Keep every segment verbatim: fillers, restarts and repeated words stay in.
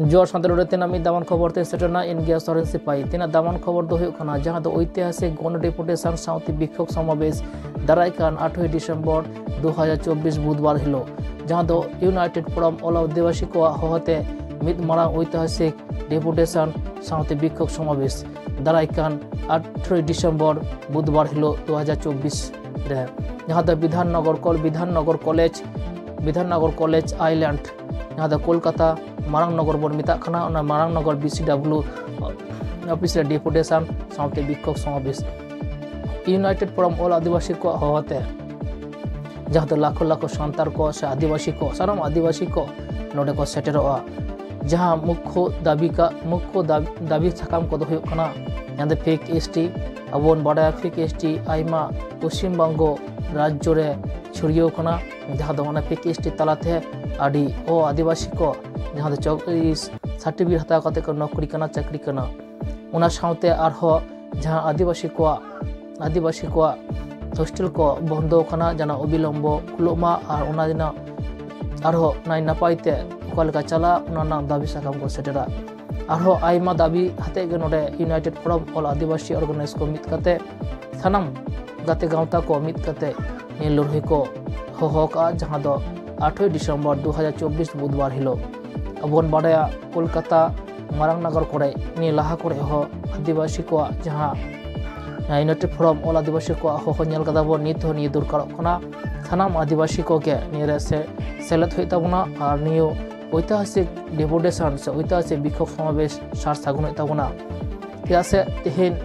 ᱡᱚᱦᱟᱨ ᱥᱟᱱᱛᱟᱲ ᱨᱮ ᱛᱮᱱᱟᱜ ᱢᱤᱫ ᱫᱟᱢᱟᱱ ᱠᱷᱚᱵᱚᱨ ᱛᱮ ᱥᱮᱴᱮᱨ ᱮᱱᱟ ᱤᱱᱰᱤᱭᱟ ᱥᱚᱨᱮᱱ ᱥᱤᱯᱟᱦᱤ᱾ ᱛᱮᱱᱟᱜ ᱫᱟᱢᱟᱱ ᱠᱷᱚᱵᱚᱨ ᱫᱚ ᱦᱩᱭᱩᱜ ᱠᱟᱱᱟ, ᱡᱟᱦᱟᱸ ᱫᱚ ᱳᱭᱛᱤᱦᱟᱥᱤᱠ ᱜᱚᱱ ᱰᱮᱯᱩᱴᱮᱥᱚᱱ ᱥᱟᱶᱛᱮ ᱵᱤᱠᱷᱚᱵ ᱥᱚᱢᱟᱵᱮᱥ ᱫᱟᱨᱟᱭ ᱠᱟᱱ ᱟᱴᱷᱨᱚᱭ ᱰᱤᱥᱮᱢᱵᱚᱨ ᱫᱩ ᱦᱟᱡᱟᱨ ᱪᱚᱵᱵᱤᱥ ᱵᱩᱫᱷᱵᱟᱨ ᱦᱤᱞᱳᱜ, ᱡᱟᱦᱟᱸ ᱫᱚ ᱤᱭᱩᱱᱟᱭᱴᱮᱰ ᱯᱷᱳᱨᱟᱢ ᱚᱞ ᱟᱹᱫᱤᱵᱟᱹᱥᱤ ᱠᱚᱣᱟᱜ ᱦᱚᱦᱚᱛᱮ ᱢᱤᱫ ᱢᱟᱨᱟᱝ ᱳᱭᱛᱤᱦᱟᱥᱤᱠ ᱰᱮᱯᱩᱴᱮᱥᱚᱱ ᱥᱟᱶᱛᱮ ᱵᱤᱠᱷᱚᱵ ᱥᱚᱢᱟᱵᱮᱥ ᱫᱟᱨᱟᱭ ᱠᱟᱱ ᱟᱴᱷᱨᱚᱭ ᱰᱤᱥᱮᱢᱵᱚᱨ ᱵᱩᱫᱷᱵᱟᱨ ᱦᱤᱞᱳᱜ ᱫᱩ ᱦᱟᱡᱟᱨ ᱪᱚᱵᱵᱤᱥ ᱨᱮ, ᱡᱟᱦᱟᱸ ᱫᱚ ᱵᱤᱫᱷᱟᱱ ᱱᱚᱜᱚᱨ ᱠᱚᱞ ᱵᱤᱫᱷᱟᱱ ᱱᱚᱜᱚᱨ ᱠᱚᱞᱮᱡᱽ ᱵᱤᱫᱷᱟᱱ ᱱᱚᱜᱚᱨ ᱠᱚᱞᱮᱡᱽ ᱟᱭᱞᱮᱱᱰ, ᱡᱟᱦᱟᱸ ᱫᱚ ᱠᱳᱞᱠᱟᱛᱟ ᱢᱟᱨᱟᱝ ᱱᱚᱜᱚᱨ ᱵᱚᱱ ᱢᱮᱛᱟᱜ ᱠᱟᱱᱟ, ᱚᱱᱟ ᱢᱟᱨᱟᱝ ᱱᱚᱜᱚᱨ ᱵᱤ ᱥᱤ ᱰᱟᱵᱞᱤᱭᱩ ᱚᱯᱷᱤᱥ ᱨᱮ ᱰᱮᱯᱩᱴᱮᱥᱚᱱ ᱥᱟᱶᱛᱮ ᱵᱤᱠᱷᱚᱵ ᱥᱚᱢᱟᱵᱮᱥ᱾ ᱤᱭᱩᱱᱟᱭᱴᱮᱰ ᱯᱷᱳᱨᱟᱢ ᱚᱞ ᱟᱹᱫᱤᱵᱟᱹᱥᱤ ᱠᱚᱣᱟᱜ ᱦᱚᱦᱚᱛᱮ, ᱡᱟᱦᱟᱸ ᱫᱚ ᱞᱟᱠᱷᱚ ᱞᱟᱠᱷᱚ ᱥᱟᱱᱛᱟᱲ ᱠᱚ ᱥᱮ ᱟᱹᱫᱤᱵᱟᱹᱥᱤ ᱠᱚ, ᱥᱟᱱᱟᱢ ᱟᱹᱫᱤᱵᱟᱹᱥᱤ ᱠᱚ ᱱᱚᱰᱮ ᱠᱚ ᱥᱮᱴᱮᱨᱚᱜᱼᱟ᱾ ᱡᱟᱦᱟᱸ ᱢᱩᱠᱠᱷᱚ ᱫᱟᱹᱵᱤ ᱠᱟ-, ᱢᱩᱠᱠᱷᱚ ᱫᱟᱵ-, ᱫᱟᱹᱵᱤ ᱥᱟᱠᱟᱢ ᱠᱚᱫᱚ ᱦᱩᱭᱩᱜ ᱠᱟᱱᱟ, ᱡᱟᱦᱟᱸ ᱫᱚ ᱯᱷᱤᱠ ᱮᱥ ᱴᱤ᱾ ᱟᱵᱚ ᱵᱚᱱ ᱵᱟᱰᱟᱭᱟ, ᱯᱷᱤᱠ ᱮᱥ ᱴᱤ ᱟᱭᱢᱟ ᱯᱚᱥᱪᱤᱢ ᱵᱚᱝᱜᱚ ᱨᱟᱡᱽᱡᱚ ᱨᱮ ᱪᱷᱩᱲᱭᱟᱹᱣ ᱠᱟᱱᱟ, ᱡᱟᱦᱟᱸ ᱫᱚ ᱚᱱᱟ ᱯᱷᱤᱠ ᱮᱥ ᱴᱤ ᱛᱟᱞᱟᱛᱮ ᱟᱹᱰᱤ ᱚ ᱟᱹᱫᱤᱵᱟᱹᱥᱤ ᱠᱚ, ᱡᱟᱦᱟᱸ ᱫᱚ ᱪᱚᱠ-, ᱤᱥ-, ᱥᱟᱨᱴᱤᱯᱷᱤᱠᱮᱴ ᱦᱟᱛᱟᱣ ᱠᱟᱛᱮ ᱠᱚ ᱱᱚᱠᱨᱤ ᱠᱟᱱᱟ, ᱪᱟᱹᱠᱨᱤ ᱠᱟᱱᱟ᱾ ᱚᱱᱟ ᱥᱟᱶᱛᱮ ᱟᱨᱦᱚᱸ ᱡᱟᱦᱟᱸ ᱟᱹᱫᱤᱵᱟᱹᱥᱤ ᱠᱚᱣᱟᱜ, ᱟᱹᱫᱤᱵᱟᱹᱥᱤ ᱠᱚᱣᱟᱜ ᱦᱳᱥᱴᱮᱞ ᱠᱚ ᱵᱚᱱᱫᱚ ᱟᱠᱟᱱᱟ, ᱡᱮᱱᱚ ᱚᱵᱤᱞᱚᱢᱵᱚ ᱠᱷᱩᱞᱟᱹᱜ ᱢᱟ ᱟᱨ ᱚᱱᱟ ᱨᱮᱱᱟᱜ ᱟᱨᱦᱚᱸ ᱱᱟᱭ ᱱᱟᱯᱟᱭ ᱛᱮ ᱚᱠᱟ ᱞᱮᱠᱟ ᱪᱟᱞᱟᱜ, ᱚᱱᱟ ᱨᱮᱱᱟᱜ ᱫᱟᱹᱵᱤ ᱥᱟᱠᱟᱢ ᱠᱚ ᱥᱮᱴᱮᱨᱟ᱾ ᱟᱨᱦᱚᱸ ᱟᱭᱢᱟ ᱫᱟᱹᱵᱤ ᱦᱟᱛᱮᱫ ᱜᱮ ᱱᱚᱰᱮ ᱤᱭᱩᱱᱟᱭᱴᱮᱰ ᱯᱷᱳᱨᱟᱢ ᱚᱞ ᱟᱹᱫᱤᱵᱟᱹᱥᱤ ᱚᱨᱜᱟᱱᱟᱭᱤᱡᱽ ᱠᱚ ᱢᱤᱫ ᱠᱟᱛᱮ, ᱥᱟᱱᱟᱢ ᱜᱟᱛᱮ ᱜᱟᱶᱛᱟ ᱠᱚ ᱢᱤᱫ ᱠᱟᱛᱮ ᱱᱤᱭᱟᱹ ᱞᱟᱹᱲᱦᱟᱹᱭ ᱠᱚ ᱦᱚᱦᱚ ᱟᱠᱟᱫᱼᱟ, ᱡᱟᱦᱟᱸ ᱫᱚ ᱟᱴᱷᱨᱚᱭ ᱰᱤᱥᱮᱢᱵᱚᱨ ᱫᱩ ᱦᱟᱡᱟᱨ ᱪᱚᱵᱵᱤᱥ ᱵᱩᱫᱷᱵᱟᱨ ᱦᱤᱞᱳᱜ᱾ ᱟᱵᱚ ᱵᱚᱱ ᱵᱟᱰᱟᱭᱟ, ᱠᱳᱞᱠᱟᱛᱟ ᱢᱟᱨᱟᱝ ᱱᱟᱜᱟᱨ ᱠᱚᱨᱮ, ᱱᱤᱭᱟᱹ ᱞᱟᱦᱟ ᱠᱚᱨᱮ ᱦᱚᱸ ᱟᱹᱫᱤᱵᱟᱹᱥᱤ ᱠᱚᱣᱟᱜ ᱡᱟᱦᱟᱸ ᱤᱭᱩᱱᱟᱭᱴᱮᱰ ᱯᱷᱳᱨᱟᱢ ᱚᱞ ᱟᱹᱫᱤᱵᱟᱹᱥᱤ ᱠᱚᱣᱟᱜ ᱦᱚᱦᱚ ᱧᱮᱞ ᱠᱟᱫᱟ ᱵᱚᱱ, ᱱᱤᱛ ᱦᱚᱸ ᱱᱤᱭᱟᱹ ᱫᱚᱨᱠᱟᱨᱚᱜ ᱠᱟᱱᱟ᱾ ᱥᱟᱱᱟᱢ ᱟᱹᱫᱤᱵᱟᱹᱥᱤ ᱠᱚᱜᱮ ᱱᱤᱭᱟᱹ ᱨᱮ ᱥᱮ-, ᱥᱮᱞᱮᱫ ᱦᱩᱭᱩᱜ ᱛᱟᱵᱚᱱᱟ ᱟᱨ ᱱᱤᱭᱟᱹ ᱳᱭᱛᱤᱦᱟᱥᱤᱠ ᱰᱮᱯᱩᱴᱮᱥᱚᱱ ᱥᱮ ᱳᱭᱛᱤᱦᱟᱥᱤᱠ ᱵᱤᱠᱷᱚᱵ ᱥᱚᱢᱟᱵᱮᱥ ᱥᱟᱨ ᱥᱟᱹᱜᱩᱱ ᱦᱩᱭᱩᱜ ᱛᱟᱵᱚᱱᱟ᱾ ᱪᱮᱫᱟᱜ ᱥᱮ ᱛᱮᱦᱮᱧ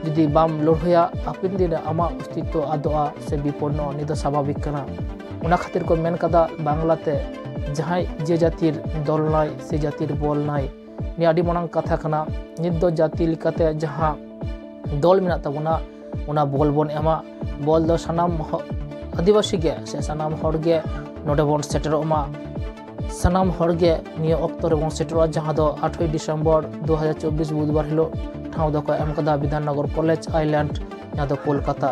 ᱡᱩᱫᱤ ᱵᱟᱢ ᱞᱟᱹᱲᱦᱟᱹᱭᱟ, ᱦᱟᱯᱮᱱ ᱫᱤᱱ ᱨᱮ ᱟᱢᱟᱜ ᱚᱥᱛᱤᱛᱛᱚ ᱟᱫᱚᱜᱼᱟ ᱥᱮ ᱵᱤᱯᱚᱱᱱᱚᱜᱼᱟ, ᱱᱤᱭᱟᱹ ᱫᱚ ᱥᱟᱵᱷᱟᱵᱤᱠ ᱠᱟᱱᱟ᱾ ᱚᱱᱟ ᱠᱷᱟᱹᱛᱤᱨ ᱠᱚ ᱢᱮᱱ ᱠᱟᱫᱟ ᱵᱟᱝᱞᱟᱛᱮ, ᱡᱟᱦᱟᱸᱭ ᱡᱮ ᱡᱟᱹᱛᱤᱨ ᱫᱚᱞ ᱱᱟᱭ ᱥᱮ ᱡᱟᱹᱛᱤᱨ ᱵᱚᱞ ᱱᱟᱭ, ᱱᱤᱭᱟᱹ ᱟᱹᱰᱤ ᱢᱟᱨᱟᱝ ᱠᱟᱛᱷᱟ ᱠᱟᱱᱟ᱾ ᱱᱤᱛ ᱫᱚ ᱡᱟᱹᱛᱤ ᱞᱮᱠᱟᱛᱮ ᱡᱟᱦᱟᱸ ᱫᱚᱞ ᱢᱮᱱᱟᱜ ᱛᱟᱵᱚᱱᱟ, ᱚᱱᱟ ᱵᱚᱞ ᱵᱚᱱ ᱮᱢᱟ᱾ ᱵᱚᱞ ᱫᱚ ᱥᱟᱱᱟᱢ ᱦᱚ-, ᱟᱹᱫᱤᱵᱟᱹᱥᱤ ᱜᱮ ᱥᱮ ᱥᱟᱱᱟᱢ ᱦᱚᱲ ᱜᱮ ᱱᱚᱰᱮ ᱵᱚᱱ ᱥᱮᱴᱮᱨᱚᱜ ᱢᱟ᱾ ᱥᱟᱱᱟᱢ ᱦᱚᱲ ᱜᱮ ᱱᱤᱭᱟᱹ ᱚᱠᱛᱚ ᱨᱮᱵᱚᱱ ᱥᱮᱴᱮᱨᱚᱜᱼᱟ, ᱡᱟᱦᱟᱸ ᱫᱚ ᱟᱴᱷᱨᱚᱭ ᱰᱤᱥᱮᱢᱵᱚᱨ ᱫᱩ ᱦᱟᱡᱟᱨ ᱪᱚᱵᱵᱤᱥ ᱵᱩᱫᱷᱵᱟᱨ ᱦᱤᱞᱳᱜ ᱴᱷᱟᱶ ᱫᱚᱠᱚ ᱮᱢ ᱠᱟᱫᱟ ᱵᱤᱫᱷᱟᱱ ᱱᱚᱜᱚᱨ ᱠᱚᱞᱮᱡᱽ ᱟᱭᱞᱮᱱᱰ, ᱡᱟᱦᱟᱸ ᱫᱚ ᱠᱳᱞᱠᱟᱛᱟ᱾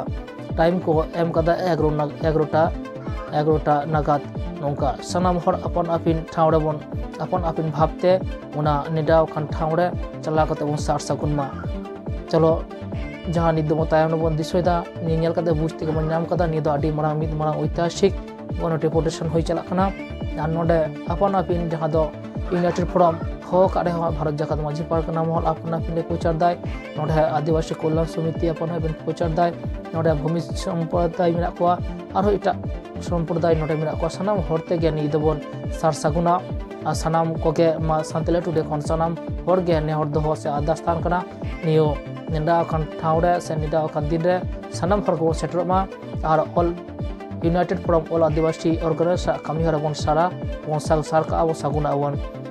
ᱴᱟᱭᱤᱢ ᱠᱚ ᱮᱢ ᱠᱟᱫᱟ ᱮᱜᱟᱨᱚ ᱱᱟ-, ᱮᱜᱟᱨᱚᱴᱟ ᱮᱜᱟᱨᱚᱴᱟ ᱱᱟᱜᱟᱫ᱾ ᱱᱚᱝᱠᱟ ᱥᱟᱱᱟᱢ ᱦᱚᱲ ᱟᱯᱟᱱ ᱟᱹᱯᱤᱱ ᱴᱷᱟᱶ ᱨᱮᱵᱚᱱ, ᱟᱯᱟᱱ ᱟᱹᱯᱤᱱ ᱵᱷᱟᱵᱽᱛᱮ ᱚᱱᱟ ᱱᱮᱰᱟ ᱟᱠᱟᱱ ᱴᱷᱟᱶ ᱨᱮ ᱪᱟᱞᱟᱣ ᱠᱟᱛᱮ ᱵᱚᱱ ᱥᱟᱨ ᱥᱟᱹᱜᱩᱱ ᱢᱟ᱾ ᱪᱚᱞᱚ, ᱡᱟᱦᱟᱸ ᱱᱤᱛ ᱫᱚᱵᱚᱱ ᱛᱟᱭᱚᱢ ᱨᱮᱵᱚᱱ ᱫᱤᱥᱟᱹᱭᱮᱫᱟ, ᱱᱤᱭᱟᱹ ᱧᱮᱞ ᱠᱟᱛᱮ ᱵᱩᱡᱽ ᱛᱮᱜᱮ ᱵᱚᱱ ᱧᱟᱢ ᱠᱟᱫᱟ, ᱱᱤᱭᱟᱹ ᱫᱚ ᱟᱹᱰᱤ ᱢᱟᱨᱟᱝ, ᱢᱤᱫ ᱢᱟᱨᱟᱝ ᱳᱭᱛᱤᱦᱟᱥᱤᱠ ᱜᱚᱱᱚ ᱰᱮᱯᱩᱴᱮᱥᱚᱱ ᱦᱩᱭ ᱪᱟᱞᱟᱜ ᱠᱟᱱᱟ᱾ ᱟᱨ ᱱᱚᱰᱮ ᱟᱯᱟᱱ ᱟᱹᱯᱤᱱ ᱡᱟᱦᱟᱸ ᱫᱚ ᱤᱭᱩᱱᱟᱭᱴᱮᱰ ᱯᱷᱳᱨᱟᱢ ᱦᱚᱦᱚ ᱠᱟᱜ ᱨᱮᱦᱚᱸ, ᱵᱷᱟᱨᱚᱛ ᱡᱟᱠᱟᱛ ᱢᱟᱹᱡᱷᱤ ᱯᱟᱨᱜᱟᱱᱟ ᱢᱚᱦᱚᱞ ᱟᱯᱟᱱ ᱟᱹᱯᱤᱱ ᱞᱮ ᱯᱨᱚᱪᱟᱨ ᱫᱟᱭ, ᱱᱚᱰᱮ ᱟᱹᱫᱤᱵᱟᱹᱥᱤ ᱠᱚᱞᱭᱟᱱ ᱥᱚᱢᱤᱛᱤ ᱟᱯᱟᱱ ᱟᱹᱯᱤᱱ ᱯᱨᱚᱪᱟᱨ ᱫᱟᱭ, ᱱᱚᱰᱮ ᱵᱷᱩᱢᱤ ᱥᱚᱢᱯᱨᱚᱫᱟᱭ ᱢᱮᱱᱟᱜ ᱠᱚᱣᱟ, ᱟᱨᱦᱚᱸ ᱮᱴᱟᱜ ᱥᱚᱢᱯᱨᱚᱫᱟᱭ ᱱᱚᱰᱮ ᱢᱮᱱᱟᱜ ᱠᱚᱣᱟ᱾ ᱥᱟᱱᱟᱢ ᱦᱚᱲ ᱛᱮᱜᱮ ᱱᱤᱭᱟᱹ ᱫᱚᱵᱚᱱ ᱥᱟᱨ ᱥᱟᱹᱜᱩᱱᱟ᱾ ᱟᱨ ᱥᱟᱱᱟᱢ ᱠᱚᱜᱮ ᱢᱟ ᱥᱟᱱᱛᱟᱞᱤ ᱴᱩᱰᱮ ᱠᱷᱚᱱ ᱥᱟᱱᱟᱢ ᱦᱚᱲ ᱜᱮ ᱱᱮᱦᱚᱨ ᱫᱚᱦᱚ ᱥᱮ ᱟᱨᱫᱟᱥ ᱛᱟᱦᱮᱱ ᱠᱟᱱᱟ, ᱱᱤᱭᱟᱹ ᱱᱮᱰᱟ ᱟᱠᱟᱱ ᱴᱷᱟᱶ ᱨᱮ ᱥᱮ ᱱᱮᱰᱟ ᱟᱠᱟᱱ ᱫᱤᱱ ᱨᱮ ᱥᱟᱱᱟᱢ ᱦᱚᱲ ᱠᱚᱵᱚᱱ ᱥᱮᱴᱮᱨᱚᱜ ᱢᱟ᱾ ᱟᱨ ᱚᱞ ᱤᱭᱩᱱᱟᱭᱴᱮᱰ ᱯᱷᱳᱨᱟᱢ ᱚᱞ ᱟᱹᱫᱤᱵᱟᱹᱥᱤ ᱚᱨᱜᱟᱱᱟᱭᱤᱡᱽ ᱟᱜ ᱠᱟᱹᱢᱤ ᱦᱚᱨᱟ ᱵᱚᱱ ᱥᱟᱨᱟ, ᱵᱚᱱ ᱥᱟᱨ, ᱥᱟᱨ ᱠᱟᱜᱼᱟ, ᱵᱚᱱ ᱥᱟᱹᱜᱩᱱᱟᱜᱼᱟ ᱵᱚᱱ᱾